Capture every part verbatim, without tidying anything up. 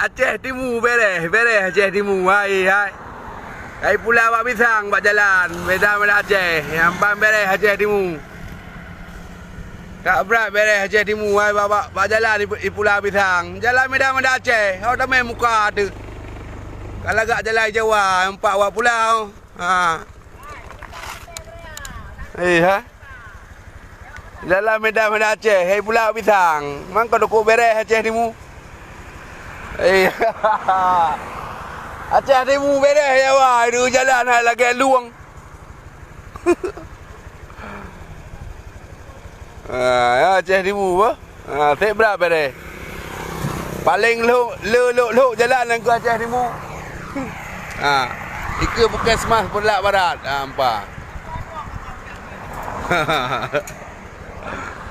Aceh Timu bereh, bereh Aceh Timu, hai, hai. Hai pula bak pisang bak jalan, Medan, Medan Aceh. Nyang ban bereh Aceh Timu. Ka brat bereh Aceh Timu, hai, bak, bak, bak jalan ipula pisang. Jalan Medan, Medan Aceh. Hau tamé muka tu. Ka lagak jalan Jawa, nampak wak pula. Ha. Eh, ha? Dalam Medan, Medan Aceh, hai pula pisang. Mangko dukuk bereh Aceh Timu. Eh, Aceh Timu bereh ya, wah, itu jalan hai lagèe lueng. Ha, ya, Aceh Timu bah. Ha, seb brat bereh. Paléng lhok, le lhok-lhok jalan nanggroe Aceh Timu. Ha, ikeue puskesmas Peureulak Barat. Ha, nampak.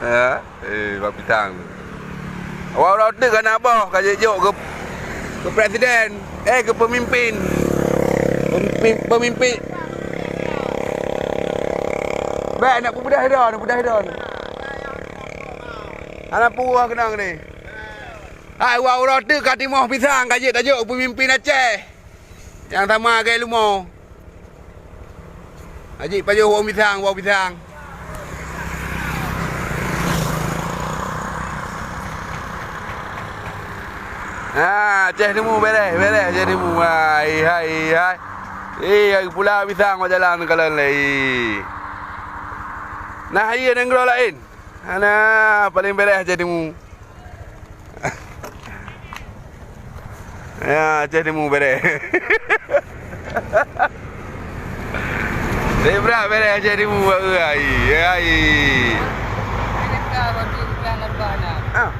Ya, eh, bak pisang. Awak uroe teuk ka na boh ka jijok keu, keu presiden, eh, keu pemimpin. Pemimpin, pemimpin. Bèk, nak peubeudah droe, peubeudah droe. Hana puwoe keunong ni. Hai, wak uroe teuk ka timoh pisang ka jeuet tajok peumimpin Aceh. Nyang sama lagèe leumo. Ka jeuet pajoh woe pisang, woe pisang. Ha, Aceh Timu bereh, bereh Aceh Timu. Hai, hai, hai. Eh, pula pisang bak jalan kalon lé. Nah, hai nanggroe laén. Hana, paléng bereh Aceh Timu. Ya, Aceh Timu bereh. Seb brat bereh Aceh Timu, ai, ai. Ah.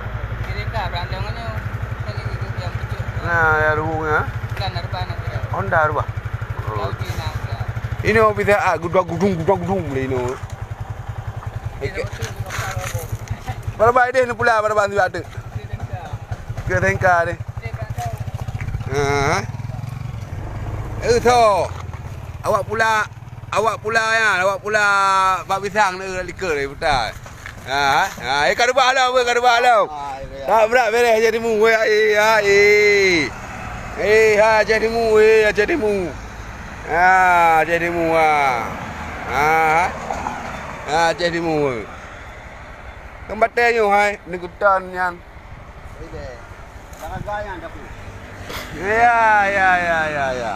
Nah, ya, ruhung, ya. Honda rubah. Oh. Inoe bisa, ah, gudang-gudung, gudang-gudung lé inoe. Pada baik deh, ni pula pada bantu ada. Ke tengka deh. Ha. Eh, so. Awak pula, awak pula ya, awak pula bak pisang ni likot ni putar. Ha, ha, eh, ka rubah lah, weh, ka rubah lah. Ah, iya, iya. Tak berat bereh Aceh Timu, weh, ai, ai. Eh, ha, Aceh Timu, eh, Aceh Timu. Ha, Aceh Timu, ha. Ha, ha. Ha, Aceh Timu, weh. Kan batèe nyoe hai, neuguton nyan. Ya, ya, ya, ya, ya.